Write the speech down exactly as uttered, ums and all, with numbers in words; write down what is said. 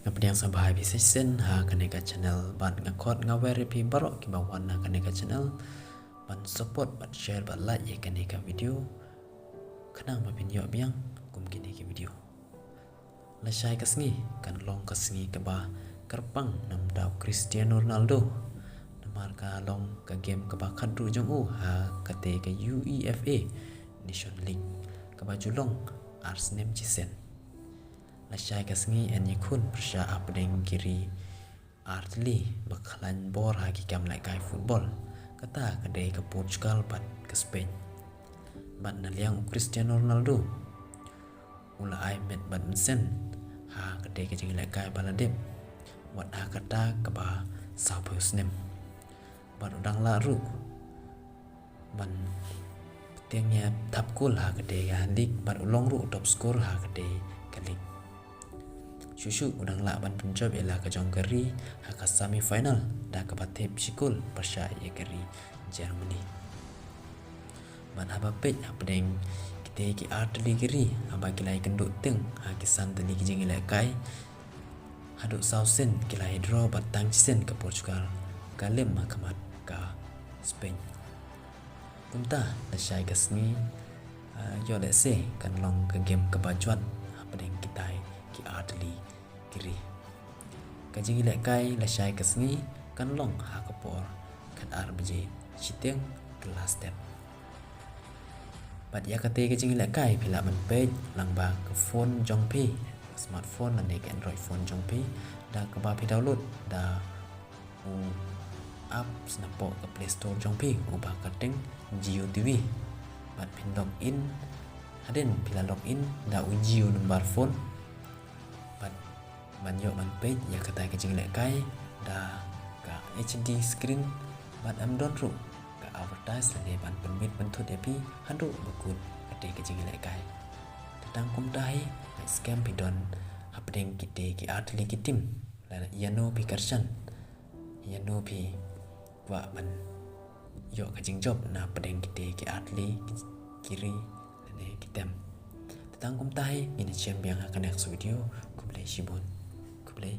Nga pdiang sngewbha ïa phi sa shisien ha kane ka channel bad nga khot nga wer ïa phi baroh kiba wan ha kane ka channel ban support bad share bad like ïa kane ka video. Khnang ba phin ïoh biang kum kine ki video. Lashai ka sngi kan long ka sngi kaba kyrpang namar da u Cristiano Ronaldo. Namar ka long ka game kaba khatduh jong u ha kata ka UEFA Nation League kaba ju long ar snem shisien. Lashai ka sngi yn ïakhun pyrshah hapdeng ki ri artylli ba khlaiñ bor ha ki kam lehkai football. Kata ka dei ka Portugal bad ka Spain. Bad na liang u Cristiano Ronaldo u la ai met bad mynsiem ha kata ka jinglehkai ba la dep wat ha kata kaba sawphew snem. Bad u dang lah ruh ban tieng ïa thap kol ha kata ka league bad u long ruh top scorer ha kata ka league. Shuh shuh u dang lah ban pynjop ïa la ka jong ka ri ha ka semi final da kaba thep shi kol pyrshah ïa ka ri Germany. Bad haba peit hapdeng kita ki artylli ki ri haba ki la ïakynduh tieng ha ki san tylli ki jinglehkai, haduh saw sien ki la ïa draw bad tang shisien ka Portugal ka lem ha khmat ka Spain. Kumta lashai ka sngi, ah, ïoh lehse kan long ka game kaba jwat hapdeng kitai ki artylli ki ri. Ka jinglehkai lashai ka sngi kan long ha ka por khatar baje shiteng ka la step. Bad ïa kata ka jinglehkai phi lah ban peit lyngba ka phone jong phi, smartphone lane ka Android phone jong phi, da kaba phi download da u apps napoh ka Play Store jong phi uba kyrteng Jio T V. Bad phin log in, hadien phi la log in da u Jio number phone. Bad ban ïoh ban peit ïa kata ka jinglehkai da ka H D screen bad ym don ruh ka advertise lane ban pynbit pynthut ïa phi haduh ba kut kata ka jinglehkai. Te tang kumta hi, peit skhem phi don hapdeng kita ki artylli ki team, lada ïano phi kyrshan, ïano phi kwah ban ïoh ka jingjop na hapdeng kita ki artylli ki, ki ri lane ki team. Te tang kumta hi, ngin ïa shem biang ha ka next video. Khublei shibun. Khublei.